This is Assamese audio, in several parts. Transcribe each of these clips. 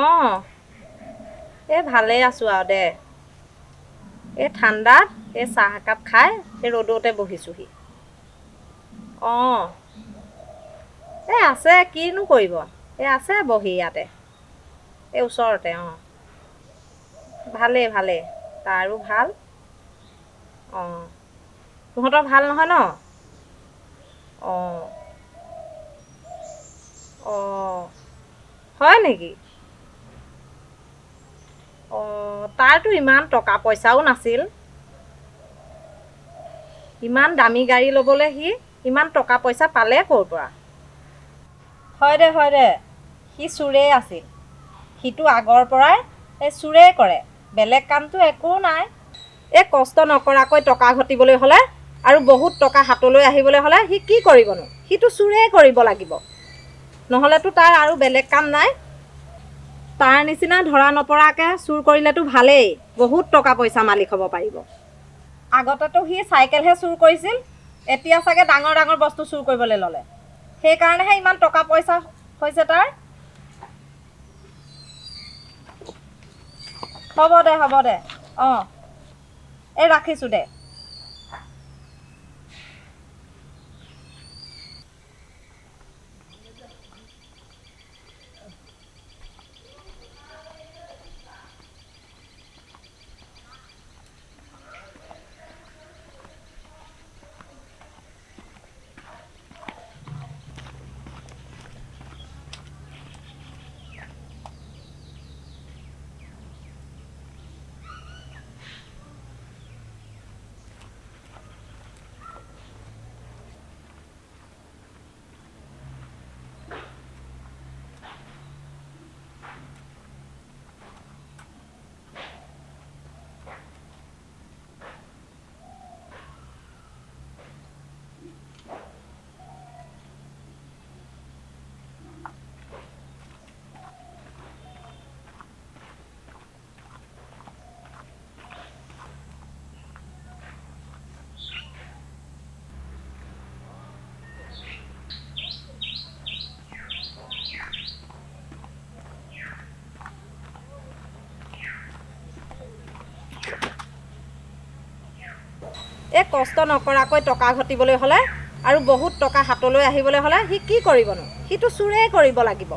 অঁ, এই ভালেই আছোঁ আৰু দে। এই ঠাণ্ডাত এই চাহ একাপ খাই এই ৰ'দতে বহিছোঁহি। অঁ, এই আছে, কিনো কৰিব, এই আছে বহি ইয়াতে এই ওচৰতে। অঁ, ভালেই ভালেই, তাৰো ভাল। অঁ, তহঁতৰ ভাল নহয় ন? অঁ অঁ, হয় নেকি? অঁ, তাৰতো ইমান টকা পইচাও নাছিল, ইমান দামী গাড়ী ল'বলৈ সি ইমান টকা পইচা পালে ক'ৰ পৰা? হয় দে হয় দে, সি চোৰেই আছিল, সিটো আগৰ পৰাই এই চোৰেই কৰে, বেলেগ কামটো একো নাই। এই কষ্ট নকৰাকৈ টকা ঘটিবলৈ হ'লে আৰু বহুত টকা হাতলৈ আহিবলৈ হ'লে সি কি কৰিবনো? সিটো চোৰেই কৰিব লাগিব, নহ'লেতো তাৰ আৰু বেলেগ কাম নাই। তাৰ নিচিনা ধৰা নপৰাকৈ চুৰ কৰিলেতো ভালেই, বহুত টকা পইচা মালিক হ'ব পাৰিব। আগতেতো সি চাইকেলহে চুৰ কৰিছিল, এতিয়া চাগে ডাঙৰ ডাঙৰ বস্তু চুৰ কৰিবলৈ ল'লে, সেইকাৰণেহে ইমান টকা পইচা হৈছে তাৰ। হ'ব দে হ'ব দে, অঁ, এই ৰাখিছোঁ দে। এই কষ্ট নকৰাকৈ টকা ঘটিবলৈ হ'লে আৰু বহুত টকা হাতলৈ আহিবলৈ হ'লে সি কি কৰিবনো? সিটো চোৰেই কৰিব লাগিব।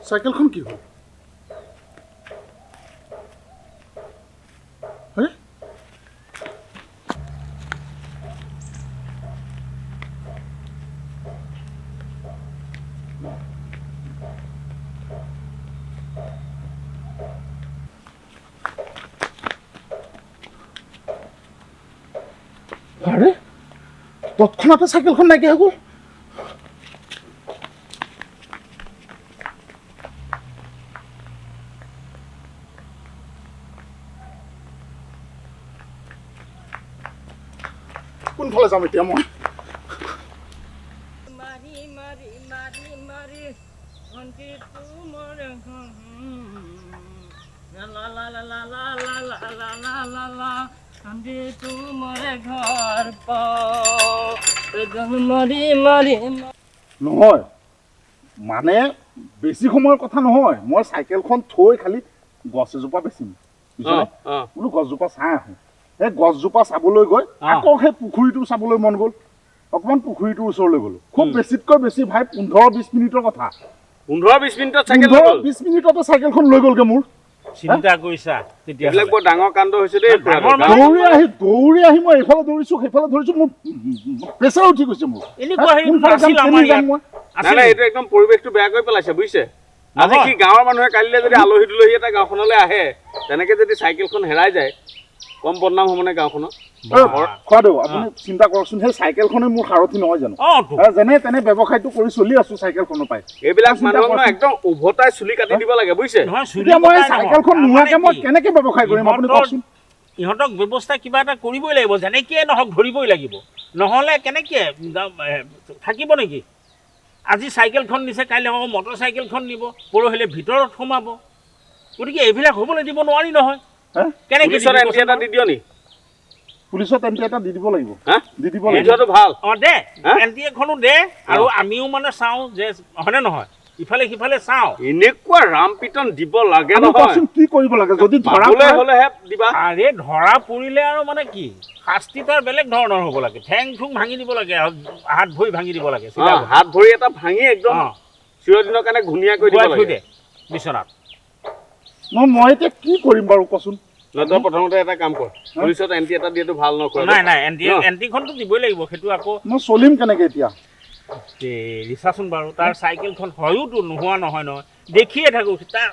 চাইকেলখন কি হ'ল? আৰে তৎক্ষণাতে চাইকেলখন নাইকিয়া হৈ গ'ল। কোনফালে যাম এতিয়া মই? মাৰি মাৰি মাৰি মাৰি নহয় মানে বেছি সময়ৰ কথা নহয়, মই চাইকেলখন থৈ খালি গছ এজোপা বেচিম বুজিছনে? বোলো গছজোপা চাই আহোঁ। সেই গছজোপা চাবলৈ গৈ আকৌ সেই পুখুৰীটো চাবলৈ মন গ'ল, অকণমান পুখুৰীটোৰ ওচৰলৈ গ'লো। খুব বেছিতকৈ বেছি ভাই 15-20 মিনিটৰ কথা। 15-20 মিনিটত চাইকেল লৈ গ'ল? 15-20 মিনিটতে চাইকেলখন লৈ গ'লগে মোৰ। চিন্তা কৰিছা তেতিয়াহ'লে? এইবিলাক বৰ ডাঙৰ কাণ্ড হৈছে দেই। দৌৰি আহি মই এইফালে দৌৰিছো, সেইফালে দৌৰিছো, মোৰ প্ৰেছাৰ উঠি গৈছে মোৰ। এনেকুৱা হেৰি নাছিল আমাৰ ইয়াত। নাই নাই, এইটো একদম পৰিৱেশটো বেয়া কৰি পেলাইছে বুজিছে। আজি কি গাঁৱৰ মানুহে কালিলৈ যদি আলহী দুলহী এটা গাঁওখনলৈ আহে, তেনেকে যদি চাইকেলখন হেৰাই যায়, কম বদনাম হ'বনে গাঁওখনত? খুৱাদেউ আপুনি চিন্তা কৰকচোন, সেই চাইকেলখনে মোৰ সাৰথি নহয় জানো? যেনে তেনে ব্যৱসায়টো কৰি চলি আছো চাইকেলখনৰ পাই। এইবিলাক মানুহক ন একদম উভতাই চুলি কাটি দিব লাগে বুজিছে। মই চাইকেলখন নোহোৱাকে মই কেনেকে ব্যৱসায় কৰিম আপুনি কওকচোন? ইহঁতক ব্যৱস্থা কিবা এটা কৰিবই লাগিব, যেনেকৈ নহওক ধৰিবই লাগিব, নহ'লে কেনেকৈ থাকিব নেকি? আজি চাইকেলখন নিছে, কাইলৈ আকৌ মটৰ চাইকেলখন নিব, পৰহিলৈ ভিতৰত সোমাব। গতিকে এইবিলাক হ'বলৈ দিব নোৱাৰি নহয়। কেনেকৈ পুলিচত এণ্ট্ৰি এটা দি দিয় নি? পুলিচত এণ্ট্ৰি এটা দি দিব লাগিব। দি দিব লাগিব। ভাল। অঁ দে, এণ্ট্ৰি এখনো দে, আৰু আমিও মানে চাওঁ যে হয়নে নহয়, ইফালে সিফালে চাওঁ। এনেকুৱা ৰাম পিটন দিব লাগে নহয়। কি কৰিব লাগে যদি ধৰা হ'লেহে দিবা। আৰে ধৰা পৰিলে আৰু মানে কি শাস্তি তাৰ বেলেগ ধৰণৰ হ'ব লাগে। ঠেং ঠুং ভাঙি দিব লাগে, হাত ভৰি ভাঙি দিব লাগে। হাত ভৰি এটা ভাঙি একদম চিৰদিনৰ কাৰণে ঘূণীয়া কৰি দিব লাগে বিচনাত। মই এতিয়া কি কৰিম বাৰু কচোন? তই প্ৰথমতে এটা কাম কৰ, পুলিচত এণ্ট্ৰি এটা দিয়াটো ভাল নকৰে। নাই নাই, এণ্ট্ৰিখনতো দিবই লাগিব সেইটো। আকৌ মই চলিম কেনেকে এতিয়া? ৰিচাচোন বাৰু, তাৰ চাইকেলখন হয়োতো নোহোৱা নহয় নহয়, দেখিয়ে থাকোঁ তাৰ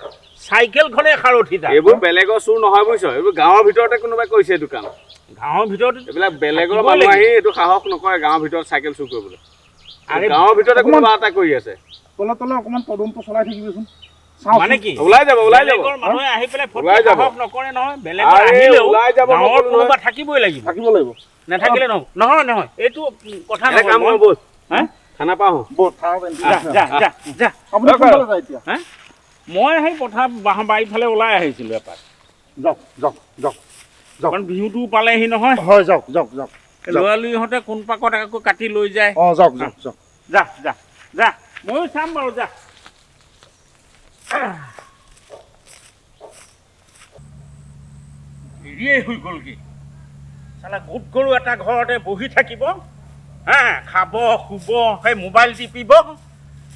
চাইকেলখনে সাৰথি। এইবোৰ বেলেগৰ চোৰ নহয় বুজিছ, এইবোৰ গাঁৱৰ ভিতৰতে কোনোবাই কৰিছে এইটো কাম। গাঁৱৰ ভিতৰত এইবিলাক বেলেগৰ মানুহ আহি এইটো সাহস নকৰে গাঁৱৰ ভিতৰত চাইকেল চুৰ কৰিবলৈ। গাঁৱৰ ভিতৰতে কোনোবা এটা কৰি আছে। তলে তলে অকণমান তদন্ত চলাই থাকিবিচোন। মানে কি ওলাই যাব, ওলাই যাব। মানুহে আহি পেলাই সাহস নকৰে নহয়, বেলেগৰ আহিলেও গাঁৱৰ কোনোবা থাকিবই লাগিব, থাকিব লাগিব, নাথাকিলে নহ'ব। নহয় নহয়, এইটো কথা নহয়। থানা পাওঁ। মই সেই পথাৰ বাৰীৰ ফালে ওলাই আহিছিলোঁ এপাক। যাওক যাওক যাওক যাওক, কাৰণ বিহুটোও পালেহি নহয়। হয়, যাওক যাওক যাওক। ল'ৰা লৰিহঁতে কোন পাকত আকৌ কাটি লৈ যায়। অঁ যাওক যাওক যাওক, যা যা যা, ময়ো চাম বাৰু, যা। দেৰিয়েই হৈ গ'ল কি চালা, গোট গৰু এটা ঘৰতে বহি থাকিব, হা খাব শুব, সেই মোবাইল টিপিব।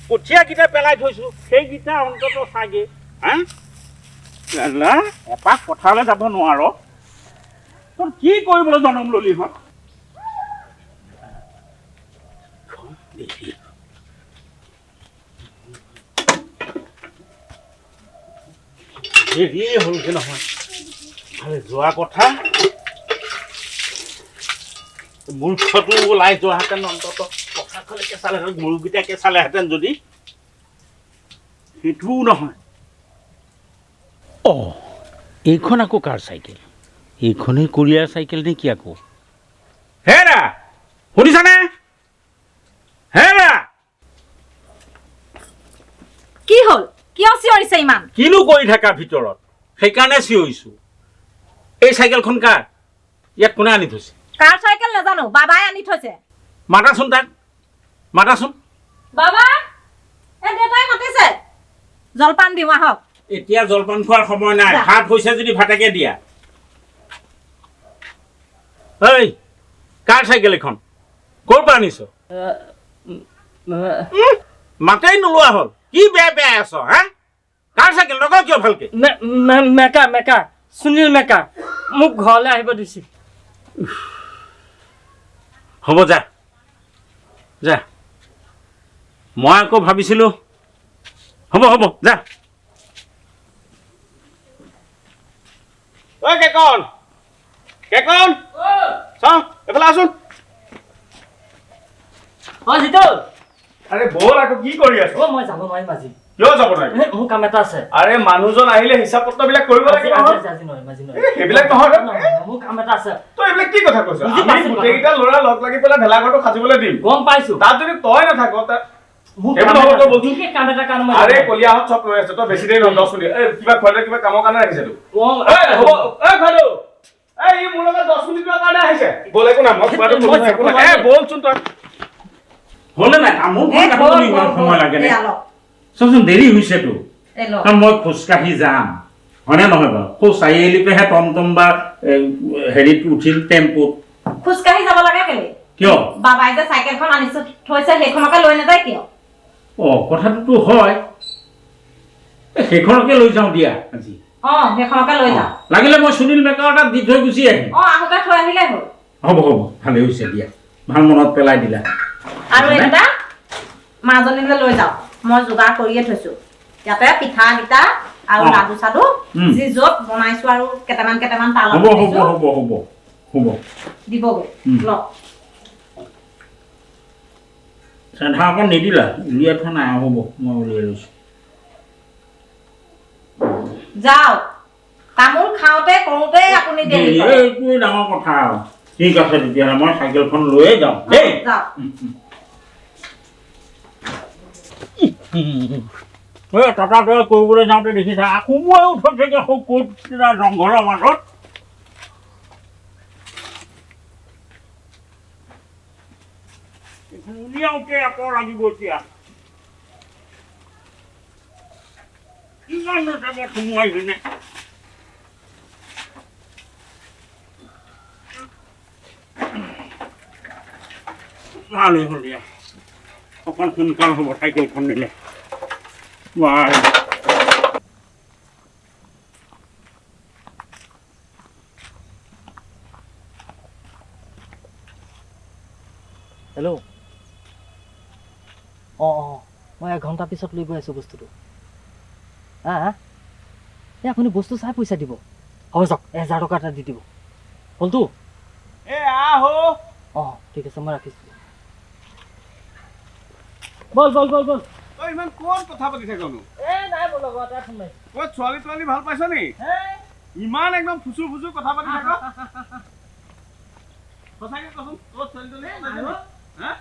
কঠীয়াকেইটা পেলাই থৈছোঁ, সেইকেইটা অন্ততঃ চাগে। হা এপাক পথাৰলৈ যাব নোৱাৰ, তই কি কৰিবলৈ জনম ল'লি? হত দেৰিয়েই হ'লগে নহয়। ভালে যোৱা কথা, মূৰ্খটো ওলাই যোৱাহেঁতেন অন্ততঃ পথাৰখনকে চালেহেঁতেন, গৰুকেইটাকে চালেহেঁতেন যদি, সেইটোও নহয়। অঁ, এইখন আকৌ কাৰ চাইকেল? এইখনেই কুৰিয়াৰ চাইকেল নে কি আকৌ? হেৰা শুনিছানে? হেৰা কি হ'ল? কিয় চিঞৰিছে ইমান? কিনো কৰি থাকা ভিতৰত, সেইকাৰণে চিঞৰিছোঁ। এই চাইকেলখন কাৰ? ইয়াত কোনে আনি থৈছে? কাৰ চাইকেল নাজানো, বাবাই আনি থৈছে। মাতাচোন তাক, মাতাচোন। বাবা, এই দেউতাই মাতিছে, জলপান দিওঁ আহক। এতিয়া জলপান খোৱাৰ সময় নাই, ভাত হৈছে যদি ভাতকে দিয়া। ঐ, কাৰ চাইকেল এইখন? ক'ৰ পৰা আনিছ? মাতেই নোলোৱা হ'ল, কি বেয়া বেয়া আছ? হা, কাৰ চাইকেল নকওঁ কিয় ভালকে? মেকা মেকা, সুনীল মেকা, মোক ঘৰলৈ আহিব দিছিল। হ'ব যা যা, মই আকৌ ভাবিছিলোঁ। হ'ব হ'ব যা। ঐ কেকন, কেকন, চাওঁ এইফালে আছোন। অঁ জিতু। আৰে ব'ল আকৌ, কি কৰি আছ? অ মই যাব নোৱাৰিম আজি। কিয় যাব নোৱাৰিম? মোৰ কাম এটা আছে। আৰে মানুহজন আহিলে হিচাপ পত্ৰবিলাক কৰিব লাগিব। আজি নোৱাৰিম, আজি নোৱাৰিম। সেইবিলাক নহয়, মোৰ কাম এটা আছে। তই এইবিলাক কি কথা কৈছ? আমি গোটেইকেইটা ল'ৰা লগ লাগি পেলাই ভেলাঘৰটো সাজিবলৈ দিম। গম পাইছো। তাত যদি তই নাথাক, আৰে কলিয়াহঁত চব ৰৈ আছে, তই বেছি দেৰি নহয়, 10 মিনিট। এই কিবা খুৱাই কিবা কামৰ কাৰণে ৰাখিছে তোক। হ'ব, এই খুৱাই এই ই মোৰ লগত 10 মিনিটৰ কাৰণে আহিছে। ব'ল, একো নাই, মই খোৱাটো একো নাই। এই ব'লচোন তই। হ'লে নাই, তামোল ইমান সময় লাগে নে? চাচোন দেৰি হৈছেতো। এই লওক। কাৰণ মই খোজকাঢ়ি যাম হয়নে নহয় বাৰু? সৌ চাৰিআলিপেহে টমটম বা হেৰিত উঠিল টেম্পুত। খোজকাঢ়ি যাব লাগে কেলে? কিয়? বাবাই যে চাইকেলখন আনিছে থৈছে, সেইখনকে লৈ নাযায় কিয়? অ কথাটোতো হয়, সেইখনকে লৈ যাওঁ দিয়া আজি। অ সেইখনকে লৈ যাওঁ। লাগিলে মই সুনীল মেকাৰ তাত দি থৈ গুচি আহিম। অ আহোঁতে থৈ আহিলে হ'ল। হ'ব হ'ব, ভালেই হৈছে দিয়া, ভাল মনত পেলাই দিলা। আৰু এটা মাজনীলৈ লৈ যাওঁ, মই যোগাৰ কৰিয়ে থৈছো। ইয়াতে পিঠা কেইটা আৰু লাডু চাডু যি য'ত বনাইছো আৰু কেইটামান কেইটামান তালত হ'ব হ'ব হ'ব হ'ব হ'ব দিবগৈ। লওক। চেধা অকণ নিদিলা, উলিয়াই থোৱা নাই। হ'ব মই উলিয়াই লৈছো। যাওক, তামোল খাওঁতে কৰোঁতে আপুনি দেৰি কৰে। এইটোৱে ডাঙৰ কথা আৰু। ঠিক আছে তেতিয়াহ'লে মই চাইকেলখন লৈয়ে যাওঁ দেই। যাওক। এই ততাতৈয়া কৰিবলৈ যাওঁতে দেখিছা সোমোৱাইও থৈছেগৈ সৌ ক'ত জংঘলৰ মাজত। উলিয়াওঁতে আকৌ লাগিব এতিয়া। কিমান টাইমত সোমোৱাইছেনে? ভালেই হ'ল দিয়া, অকণ সোনকাল হ'ব চাইকেলখন নিলে। বাৰু হেল্ল'। অঁ অঁ, মই এঘণ্টা পিছত লৈ গৈ আছোঁ বস্তুটো। হা হা, এই আপুনি বস্তু চাই পইচা দিব। হ'ব যাওক, 1000 টকা এটা দি দিব। হ'লতো? অঁ ঠিক আছে, মই ৰাখিছোঁ। বল বল বল বল। তই ইমান ক'ত কথা পাতি থাকনো? এই নাই, মোৰ লগৰ এটা ফোন মাৰিছে। ক'ত ছোৱালী তোৱালী ভাল পাইছ নি? ইমান একদম ফুচুৰ ফুচুৰ কথা পাতি থাক। সঁচাকে কচোন, ক'ত ছোৱালী তোৱালী পাইছ নি? হা?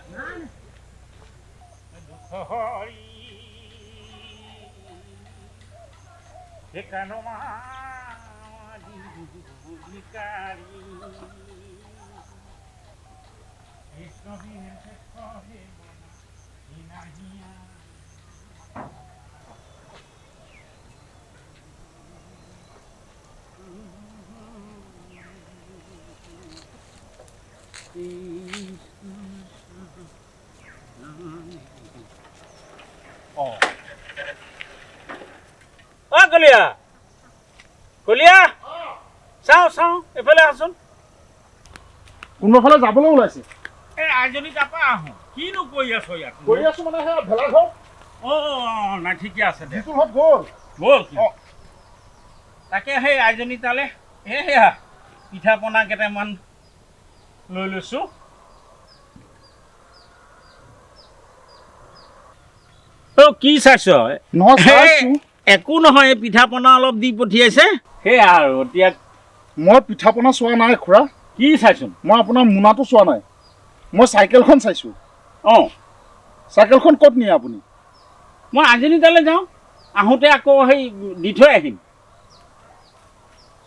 অ কলীয়া, কলীয়া, চাওঁ চাওঁ এইফালে আহচোন। কোনোবাফালে যাবলৈ ওলাইছে? এই আইজনী তাৰপৰা আহোঁ। কিনো কৰি আছ ইয়াত? কৰি আছো মানে সেয়া ভেলাঘৰ। অ নাই ঠিকে আছে দে। জিতুলহঁত গ'ল? গ'ল। তাকে সেই আইজনী তালৈ এই সেয়া পিঠা পনা কেইটামান লৈ লৈছোঁ। অ কি চাইছ? একো নহয়, এই পিঠা পনা অলপ দি পঠিয়াইছে। সেয়া আৰু এতিয়া মই পিঠা পনা চোৱা নাই খুৰা। কি চাইছোন? মই আপোনাৰ মোনাটো চোৱা নাই, মই চাইকেলখন চাইছোঁ। অঁ চাইকেলখন ক'ত নিয়ে আপুনি? মই আজনী তালৈ যাওঁ, আহোঁতে আকৌ সেই দি থৈ আহিম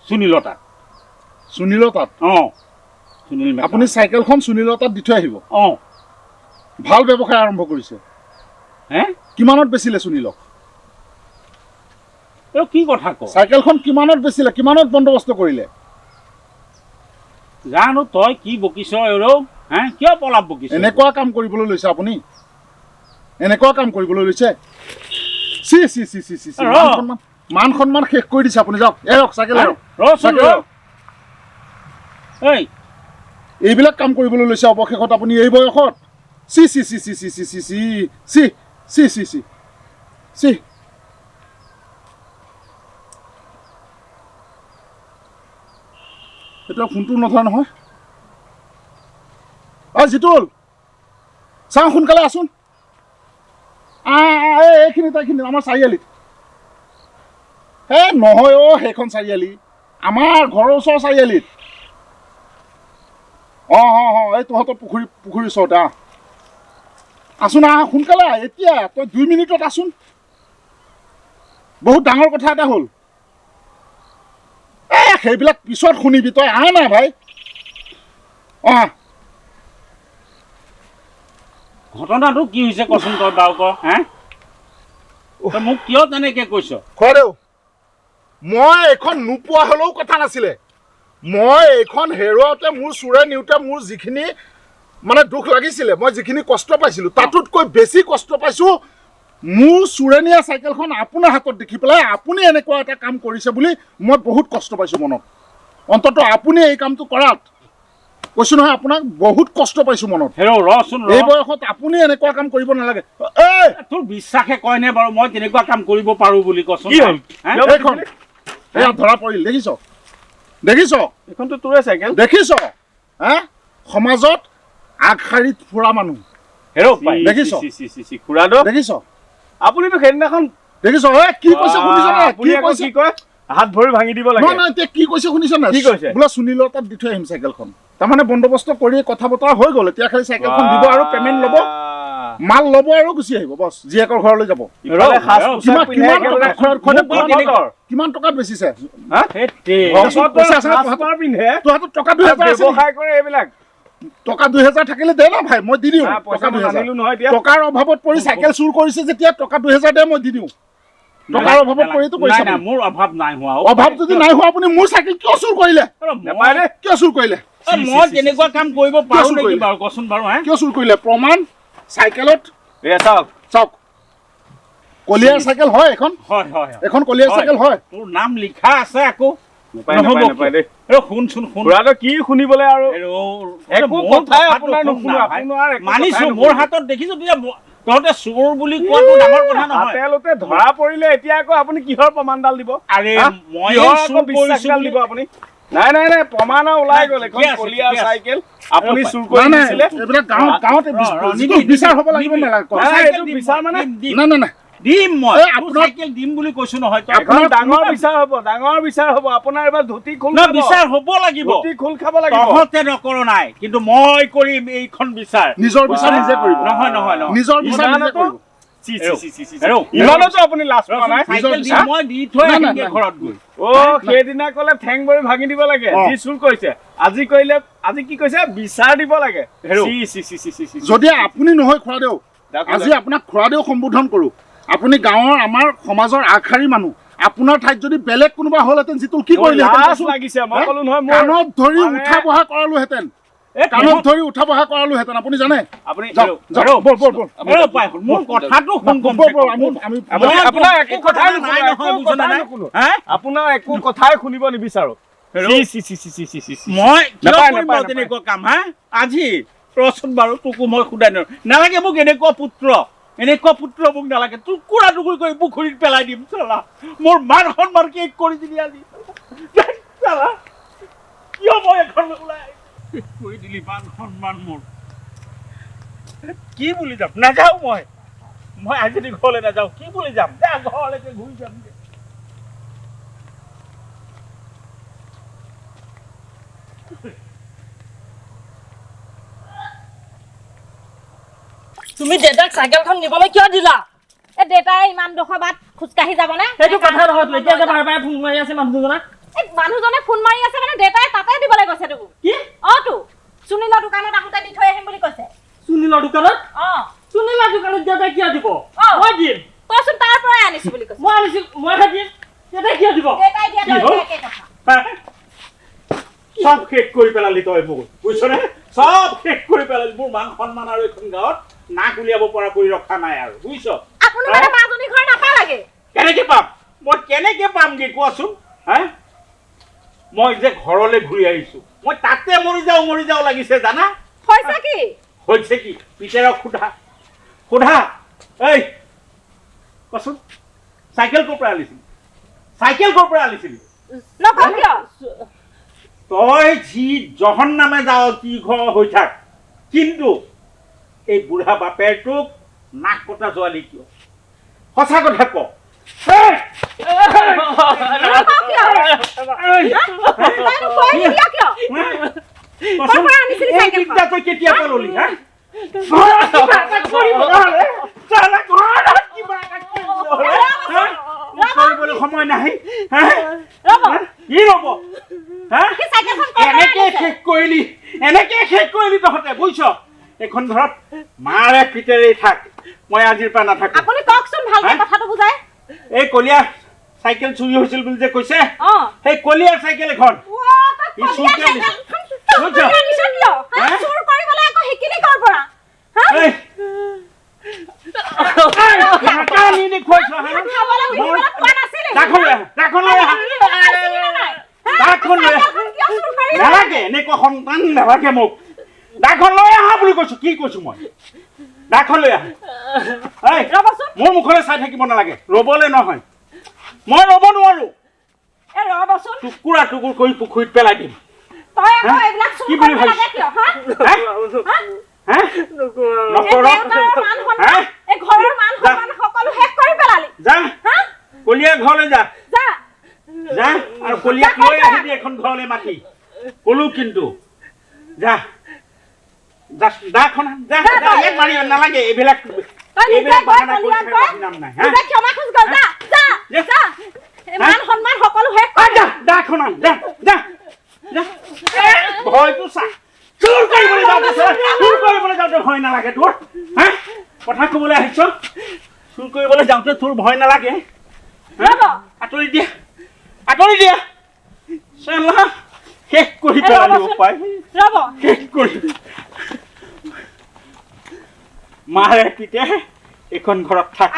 সুনীলৰ তাত। সুনীলৰ তাত? অঁ সুনীল। আপুনি চাইকেলখন সুনীলৰ তাত দি থৈ আহিব? অঁ। ভাল ব্যৱসায় আৰম্ভ কৰিছে। হে? কিমানত বেচিলে সুনীলক? এই কি কথা ক? চাইকেলখন কিমানত বেচিলে, কিমানত বন্দোবস্ত কৰিলে? জানো তই কি বকিছ এৰ, হে কিয় পলাপ বকিছ? এনেকুৱা কাম কৰিবলৈ লৈছে আপুনি? এনেকুৱা কাম কৰিবলৈ লৈছে? C C C C C, মান সন্মান শেষ কৰি দিছে আপুনি। যাওক, এৰক চাইকেল এৰক। এই এইবিলাক কাম কৰিবলৈ লৈছে অৱশেষত আপুনি এই বয়সত? C C C C C C C C C C C C C. এতিয়া ফোনটো নধৰা নহয়। অ জিতুল, চাওঁ সোনকালে আছোন। এইখিনিত এইখিনিত আমাৰ চাৰিআলিত। এই নহয় অ' সেইখন চাৰিআলি, আমাৰ ঘৰৰ ওচৰৰ চাৰিআলিত। অঁ অঁ অঁ, এই তহঁতৰ পুখুৰী পুখুৰীৰ ওচৰতে। আহ আছোন, আহ সোনকালে আহ এতিয়া, তই 2 মিনিটত আছোন। বহুত ডাঙৰ কথা এটা হ'ল। এ সেইবিলাক পিছত শুনিবি, তই আহ না ভাই। অঁ ঘটনাটো কি হৈছে কচোন তই বাৰু ক। হে তই মোক কিয় তেনেকে কৈছ? খুৰাদেউ, মই এইখন নোপোৱা হ'লেও কথা নাছিলে। মই এইখন হেৰুৱাওঁতে, মোৰ চোৰে নিওঁতে মোৰ যিখিনি মানে দুখ লাগিছিলে, মই যিখিনি কষ্ট পাইছিলোঁ, তাতোতকৈ বেছি কষ্ট পাইছোঁ মোৰ চোৰে নিয়া চাইকেলখন আপোনাৰ হাতত দেখি পেলাই আপুনি এনেকুৱা এটা কাম কৰিছে বুলি মই বহুত কষ্ট পাইছোঁ মনত। অন্ততঃ আপুনি এই কামটো কৰাত, কৈছোঁ নহয় আপোনাক, বহুত কষ্ট পাইছোঁ মনত। হেৰ ৰচোন, এই বয়সত আপুনি এনেকুৱা কাম কৰিব নালাগে। এই তোৰ বিশ্বাসে কয়নে বাৰু মই তেনেকুৱা কাম কৰিব পাৰোঁ বুলি? কচোন। কি হ'ল? এইখন এয়া ধৰা পৰিল, দেখিছ? দেখিছ? এইখনতো তোৰে চাইকেল। দেখিছ? হা, সমাজত আগশাৰীত ফুৰা মানুহ। দেখিছ? খুৰাদেউ, দেখিছ? আপুনিতো সেইদিনাখন দেখিছ? কি কৈছে শুনিছ নাই? কি কৈছে? কি কয়, হাত ভৰি ভাঙি দিব লাগে। নহয় নহয়, এতিয়া কি কৈছে শুনিছ নাই? কি কৈছে? বোলে সুনীলৰ তাত দি থৈ আহিম চাইকেলখন। তাৰমানে বন্দোবস্ত কৰি কথা বতৰা হৈ গ'ল, এতিয়া খালি চাইকেলখন দিব আৰু পেমেণ্ট ল'ব, মাল ল'ব আৰু গুচি আহিব, বছ জীয়েকৰ ঘৰলৈ যাব। কিমান টকাত বেচিছে? তোৰ হাতত টকা 2000 আছে? টকা 2000 থাকিলে দে না ভাই, মই দি দিওঁ। টকা 2000 টকাৰ অভাৱত পৰি চাইকেল চুৰ কৰিছে যেতিয়া, টকা 2000 দে, মই দি দিওঁ। টকাৰ অভাৱত পৰিতো কৰিছে। মোৰ অভাৱ নাই হোৱা। অভাৱ যদি নাই হোৱা, আপুনি মোৰ চাইকেল কিয় চুৰ কৰিলে? কিয় চুৰ কৰিলে? মই তেনেকুৱা কাম কৰিব পাৰোঁ নেকি বাৰু, কচোন বাৰু? কিয় চুৰ কৰিলে? প্ৰমাণ চাইকেলত চাওক, চাওক, কলিয়াৰ চাইকেল হয় এখন। হয় হয়, এখন কলিয়াৰ চাইকেল হয়। তোৰ নাম লিখা আছে আকৌ। শুনচোন, কি শুনিবলৈ আৰু মানিছো, মোৰ হাতত দেখিছো তেতিয়া তহঁতে চোৰ বুলি কোৱাটো ডাঙৰ কথা নহয়। তেওঁলোকে ধৰা পৰিলে এতিয়া আকৌ আপুনি কিহৰ প্ৰমাণডাল দিব? আৰে মই বিশ্বাসডাল দিব আপুনি? নাই নাই নাই, প্ৰমাণ ওলাই গ'ল। এখন কলিয়াৰ চাইকেল আপুনি চুৰ কৰি নিছিলে। এইবিলাক গাঁৱত গাঁৱতে বিচাৰ হ'ব লাগিব। নালাগে বিচাৰ মানে? নাই নাই নাই, দিম মই চাইকেল দিম বুলি কৈছো নহয়। আপোনাৰ ডাঙৰ বিচাৰ হ'ব, ডাঙৰ বিচাৰ হ'ব। আপোনাৰ এবাৰ ধুতি খোল খাব, বিচাৰ হ'ব লাগিব, ধুতি খোল খাব লাগিব। তহঁতে নকৰ নাই, কিন্তু মই কৰিম এইখন বিচাৰ। নিজৰ বিচাৰ নিজে কৰিব। নহয় নহয়, নিজৰ বিচাৰ নিজে কৰিব। ইমানতো আপুনি লাজ পোৱা নাই? মই দি থৈ আহিমগে ঘৰত গৈ। অ, সেইদিনা ক'লে ঠেং ভৰি ভাঙি দিব লাগে যি চুৰ কৰিছে, আজি কৰিলে, আজি কি কৈছে, বিচাৰ দিব লাগে। যদি আপুনি নহয় খুৰাদেউ, আজি আপোনাক খুৰাদেউ সম্বোধন কৰোঁ, আপুনি গাঁৱৰ আমাৰ সমাজৰ আগশাৰীৰ মানুহ, আপোনাৰ ঠাইত যদি বেলেগ কোনোবা হ'লহেঁতেন যিটো কি কৰিলেহেঁতেন? কাণত ধৰি উঠা বহা কৰালোহেঁতেন, কাণত ধৰি উঠা বহা কৰালোহেঁতেন। আপুনি জানে? আপোনাৰ একো কথাই শুনিব নিবিচাৰো মই। তেনেকুৱা কাম হা আজি ৰচোন বাৰু, তোকো মই সোধাই নালাগে মোক। এনেকুৱা পুত্ৰ, এনেকুৱা পুত্ৰ মোক নালাগে। টুকুৰা টুকুৰি কৰি পুখুৰীত পেলাই দিম চালা। মোৰ মান সন্মান শেষ কৰি দিলি আজি চালা। কিয় মই এখন ওলাই শেষ কৰি দিলি মান সন্মান মোৰ? কি বুলি যাম? নাযাওঁ মই, মই আজি ঘৰলৈ নাযাওঁ। কি বুলি যাম? যা ঘৰলৈকে ঘূৰি যাম। তুমি দেউতাক চাইকেলখন নিবলৈ কিয় দিলা? এই দেউতাই ইমান ডোখৰ বাট খোজকাঢ়ি যাবনে? সেইটো কথা নহয়। এতিয়া যে বাৰে বাৰে ফোন মাৰি আছে মানুহজনে। এই মানুহজনে ফোন মাৰি আছে মানে দেউতাই তাতে দিবলৈ কৈছে তোক। কি? অ, তো সুনীলৰ দোকানত আহোঁতে দি থৈ আহিম বুলি কৈছে। সুনীলৰ দোকানত? অ, সুনীলৰ দোকানত দেউতাই কিয় দিব? মই দিম। তইচোন তাৰ পৰাই আনিছো বুলি কৈছে। মই আনিছো, মইহে দিম। দেউতাই কিয় দিব? দেউতাই দিয়া তই একে কথা। চব শেষ কৰি পেলালি তই মোক, বুজিছনে? চব শেষ কৰি পেলালি মোৰ মান সন্মান আৰু এইখন গাঁৱত নাক উলিয়াব পৰা কৰি ৰখা নাই আৰু, বুজিছ? আপুনি মানে মাজনী ঘৰ নাপালাগে। কেনেকে পাম মই? কেনেকে পামগে কোৱাচোন? হা, মই যে ঘৰলৈ ঘূৰি আহিছো, মই তাতে মৰি যাওঁ মৰি যাওঁ লাগিছে জানা। হৈছে কি? হৈছে কি? পিতেৰক সোধা, সোধা। এই কচোন, চাইকেল ক'ৰ পৰা আনিছিলি? চাইকেল ক'ৰ পৰা আনিছিলি? নকওঁ কিয়? তই যি জহন নামে যাওঁ কি ঘৰ হৈ থাক, কিন্তু এই বুঢ়া বাপেৰটোক নাক কটা যোৱালি কিয়? সঁচা কথা ক। তই কেতিয়া পাললি? হা, কৰিবলৈ সময় নাই। কি ৰব? এনেকে শেষ কৰিলি, এনেকে শেষ কৰিলি তহঁতে, বুজিছ? এইখন ঘৰত মাৰে পিতেৰেই থাক, মই আজিৰ পৰা নাথাকো। আপুনি কওকচোন ভালকে কথাটো বুজাই। এই কলিয়া চাইকেল চুৰি হৈছিল বুলি যে কৈছে, সেই কলিয়া চাইকেল এখন নালাগে, এনেকুৱা সন্তান নালাগে মোক। দাখন লৈ আহা বুলি কৈছো, কি কৈছো মই? দাখন লৈ আহা। মোৰ মুখলৈ চাই থাকিব নালাগে, ৰ'বলৈ নহয়, মই ৰ'ব নোৱাৰো। টুকুৰা টুকুৰ কৰি পুখুৰীত পেলাই দিম। কি বুলি ভাবিছ? কলিয়া ঘৰলৈ যা, যা আৰু কলিয়াক লৈ আহিবি এখন ঘৰলৈ মাতি কলো কিন্তু। যা দাখন যা, ইয়াত মাৰি নালাগে এইবিলাক এইবিলাক বাহানা কৰি নাম নাই। দাখন আন, যা যা যা। ভয়টো চা, চুৰ কৰিবলৈ যাওঁতে, চুৰ কৰিবলৈ যাওঁতে ভয় নালাগে তোৰ? হা, কথা ক'বলৈ আহিছ, চুৰ কৰিবলৈ যাওঁতে তোৰ ভয় নালাগে? আঁতৰি দিয়া, আঁতৰি দিয়া। চালা শেষ কৰি পেলালি উপায়, শেষ কৰি মাৰে পিতে এইখন ঘৰত থাক।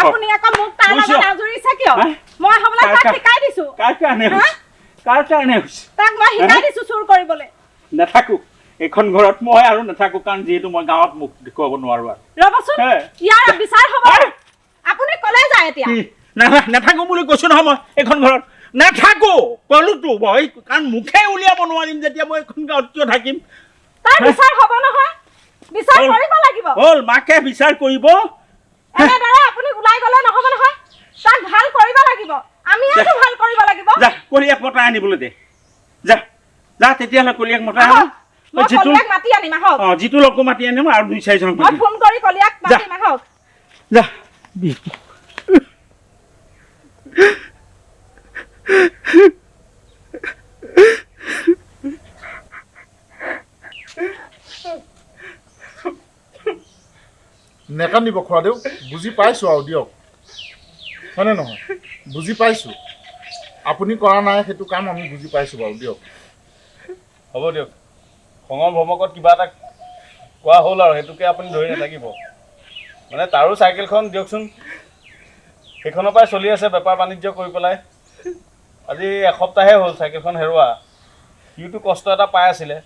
কাৰ কাৰণে হৈছে? কাৰ কাৰণে হৈছে? নাথাকো এইখন ঘৰত মই আৰু নাথাকো, কাৰণ যিহেতু মই গাঁৱত মুখ দেখুৱাব নোৱাৰো আৰু। নাথাকো বুলি কৈছো নহয় মই, এইখন ঘৰত নাথাকো কলোতো মই, কাৰণ মুখে উলিয়াব নোৱাৰিম যেতিয়া মই এইখন গাঁৱত কিয় থাকিম? হ'ল, মাকে বিচাৰ কৰিব। কলিয়াক মতাই আনিবলৈ দে, যা যা। তেতিয়াহ'লে কলিয়াক মতাই আনো, যিটো লগো মাতি আনিম আৰু দুই চাৰিজনক যা। নেকান্দিব খুৰাদেউ, বুজি পাইছোঁ আৰু দিয়ক, হয়নে নহয়? বুজি পাইছোঁ আপুনি কৰা নাই সেইটো কাম, আমি বুজি পাইছোঁ বাৰু দিয়ক। হ'ব দিয়ক, খঙৰ ভমকত কিবা এটা কোৱা হ'ল আৰু, সেইটোকে আপুনি ধৰি নাথাকিব। মানে তাৰো চাইকেলখন দিয়কচোন, সেইখনৰ পৰাই চলি আছে বেপাৰ বাণিজ্য কৰি পেলাই। আজি এসপ্তাহে হ'ল চাইকেলখন হেৰুৱা, সিওতো কষ্ট এটা পাই আছিলে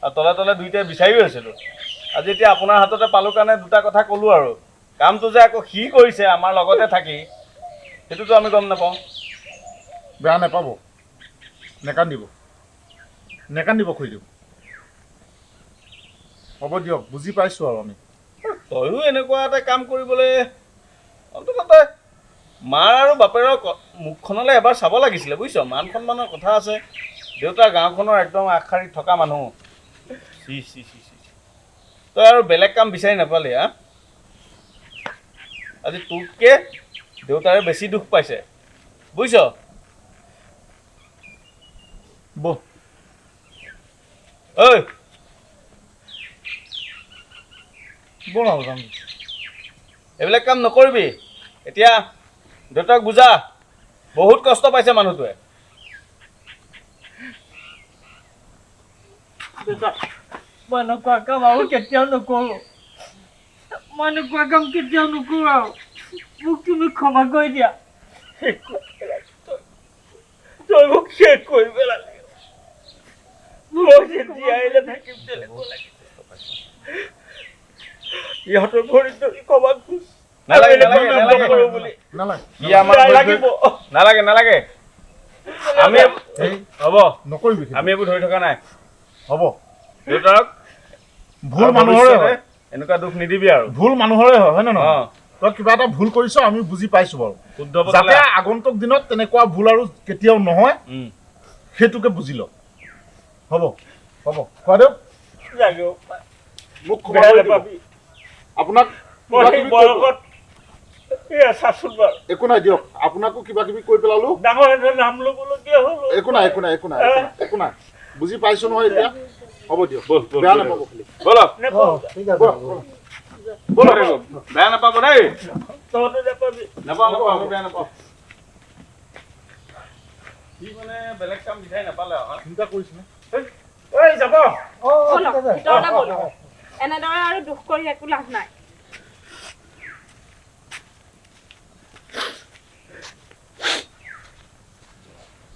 আৰু তলে তলে দুইটাই বিচাৰিও আছিলোঁ। আজি এতিয়া আপোনাৰ হাততে পালোঁ কাৰণে দুটা কথা ক'লোঁ আৰু। কামটো যে আকৌ সি কৰিছে আমাৰ লগতে থাকি, সেইটোতো আমি গম নাপাওঁ। বেয়া নাপাব, নেকান্দিব, নেকান্দিব খুৰীদেউ, হ'ব দিয়ক, বুজি পাইছোঁ আৰু আমি। তয়ো এনেকুৱা এটা কাম কৰিবলৈ অন্ততঃ তই মাৰ আৰু বাপেৰৰ মুখখনলৈ এবাৰ চাব লাগিছিলে, বুজিছ? মান সন্মানৰ কথা আছে। দেউতা গাঁওখনৰ একদম আগশাৰীত থকা মানুহ। চি চি চি চি, তই আৰু বেলেগ কাম বিচাৰি নাপালি? হা, আজি তোতকৈ দেউতাৰে বেছি দুখ পাইছে, বুজিছ? বহ ঐ ব'ল আৰু যাম। এইবিলাক কাম নকৰিবি। এতিয়া দেউতাক বুজা, বহুত কষ্ট পাইছে মানুহটোৱে। মই এনেকুৱা কাম আৰু কেতিয়াও নকৰোঁ, মই এনেকুৱা কাম কেতিয়াও নকৰোঁ আৰু। মোক তুমি ক্ষমা কৰি দিয়া। তই মোক শেষ কৰি পেলালি। মই যে জীয়াই নাথাকিম তেনেকুৱা লাগিছে। ইহঁতৰ ভৰিত ধৰি ক্ষমা খোজ। নালাগে নালাগে নালাগে, আমি হ'ব নকৰিবি, আমি এইবোৰ ধৰি থকা নাই। হ'ব দেউতাক ভুল মানুহৰে হয়, এনেকুৱা দুখ নিদিবি আৰু। ভুল মানুহৰে হয়, হয় নে নহয়? তই কিবা এটা ভুল কৰিছ, আমি বুজি পাইছো বাৰু। যাতে আগন্তুক দিনত তেনেকুৱা ভুল আৰু কেতিয়াও নহয়, সেইটোকে বুজি ল। হ'ব হ'ব খুৰাদেউ, মোক ক্ষমা কৰি দিব। আপোনাক একো নাই দিয়ক, আপোনাকো কিবা কিবি কৈ পেলালো, একো নাই একো নাই একো নাই একো নাই, বুজি পাইছো নহয় এতিয়া। হ'ব দিয়ক, বেয়া নাপাব খালি। ব'লক, বেয়া নাপাব দেই। তহঁতে নাপাবি। নাপাওঁ নাপাওঁ, আমি বেয়া নাপাওঁ। সি মানে বেলেগ কাম বিচাৰি নাপালে আৰু। চিন্তা কৰিছেনে? ঐ যাব। ব'লক, ভিতৰলৈ ব'লক। এনেদৰে আৰু দুখ কৰি একো লাভ নাই।